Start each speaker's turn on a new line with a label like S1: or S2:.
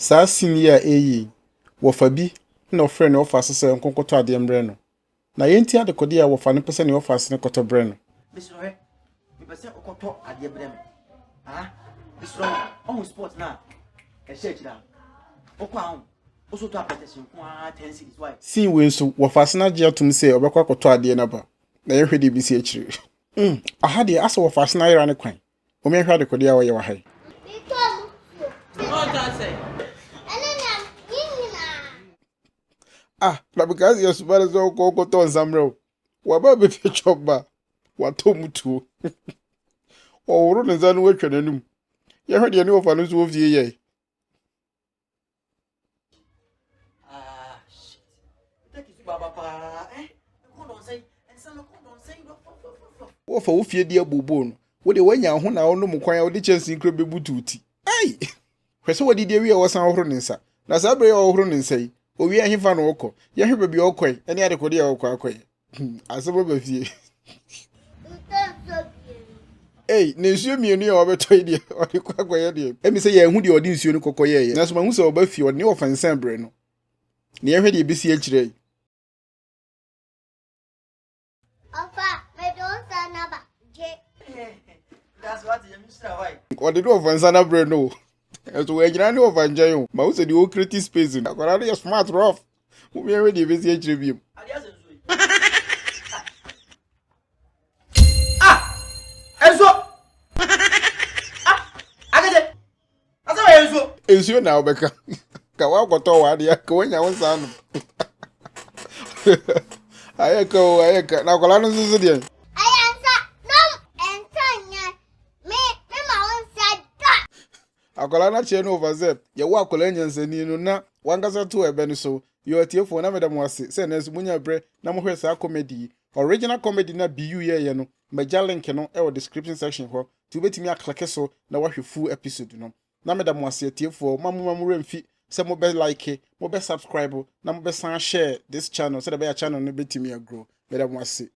S1: Saa scene yi a ɛreyi yi, wɔfa bi na ɔfrɛ nea ɔfa ase sɛ ɔnkɔ nkɔtɔ adeɛ mbrɛ no. Na yɛntie adekodeɛ a wɔfa no pɛ sɛ nea ɔfa ase no kɔtɔ brɛ no.
S2: Mesrɛ hwɛ, mepɛ sɛ wokɔtɔ adeɛ brɛ me. Ah, mesrɛ wo, ɔhu sport no a ɛhyɛ akyire a, wokɔ a ho, wo so tɔ apɛtɛhye nko ara 10 cedis, why?
S1: Scene wei nso, wɔfa ase no agye atom sɛ ɔbɛkɔ akɔtɔ adeɛ no aba. Na yɛnhwɛ deɛ ɛbɛsi akyire. Mm, aha deɛ asɛ wɔfa ase no ayera ne kwan. Mom yɛnhwɛ adekodeɛ a wɔyɛ wɔ ha yi. Ah, na mekaa sɛ yɛsoma no sɛ ɔnkɔ nkɔtɔ nsa mmerɛ o. Waba abɛpie chop bar, watɔ mu tuo. Ɔhoro ne nsa no watwa n'anum. Yɛhwɛ deɛ ne wɔfa no nso wɔ fie yɛe.
S2: Ah, shit. Take it baba paa, eh? Kɔ dɔnsɛn, nsa no kɔ dɔnsɛn,
S1: Wɔfa wo fie di abooboo no, wo deɛ woanya ho na wonom kwan a wode kyɛnsee kura bɛbutu wo ti. Ai! Hwɛ sɛ wadidi awie a ɔsan hohoro ne nsa. Na saa bere yi a ɔhohoro ne nsa yi, owie a ɛhefa na ɔkɔ? Yɛnhwɛ baabi a ɔkɔe ne adekode a ɔkɔ akɔyɛ. Asɛm aba fie. Ei, na nsuo mmienu a wabɛtɔ yi deɛ, ɔde kɔ akɔyɛ deɛ. Ɛmi sɛ yɛnhu deɛ ɔde nsuo no kɔkɔ yɛeɛ. Nanso mahu sɛ ɔba fie, ɔde ne wɔfa nsa brɛ no. Na yɛnhwɛ deɛ ɛbɛsi akyire yi.
S3: Ɔfa, mede wo nsa no aba, gye.
S1: Ɔde ne ɔfa nsa no abrɛ no o. Ɛnso wannyina ne ɔfa nkyɛn o. Mahu sɛ deɛ ɔrekreti space no, akwadaa no yɛ smart rough. Mom yɛnhwɛ deɛ ɛbɛsi akyire biom.
S2: Ah! Nsuo! Ah! Akete! Asɛ wɔyɛ nsuo!
S1: Nsuo na wobɛka. Ka woakɔtɔ w'adeɛ ka woanya wo nsa anom. Ayɛ ka o, ayɛ ka. Na akwadaa no nso so deɛ.
S3: Ɛyɛ nsa, nom nsa nyɛ. Me, me ma wo nsa da.
S1: Akwadaa no akyerɛ no ɔfa sɛ yɛwɔ akwadaa nyansani no na wankasa to ɛbɛ no so. Yo atiefoɔ na meda mo ase sɛ ɛnnɛ nso monya berɛ na mohwɛ saa comedy yi. Original comedy no a BU yɛeɛ no, magya link no wɔ description section hɔ nti wobɛtumi akleke so na woahwɛ full episode no. Na meda mo ase atiefoɔ, mma momma mo werɛ mfi sɛ mobɛ like, mobɛ subscribe na mobɛsan share this channel sɛdeɛ ɛbɛyɛ a channel no bɛtumi agrow. Meda mo ase.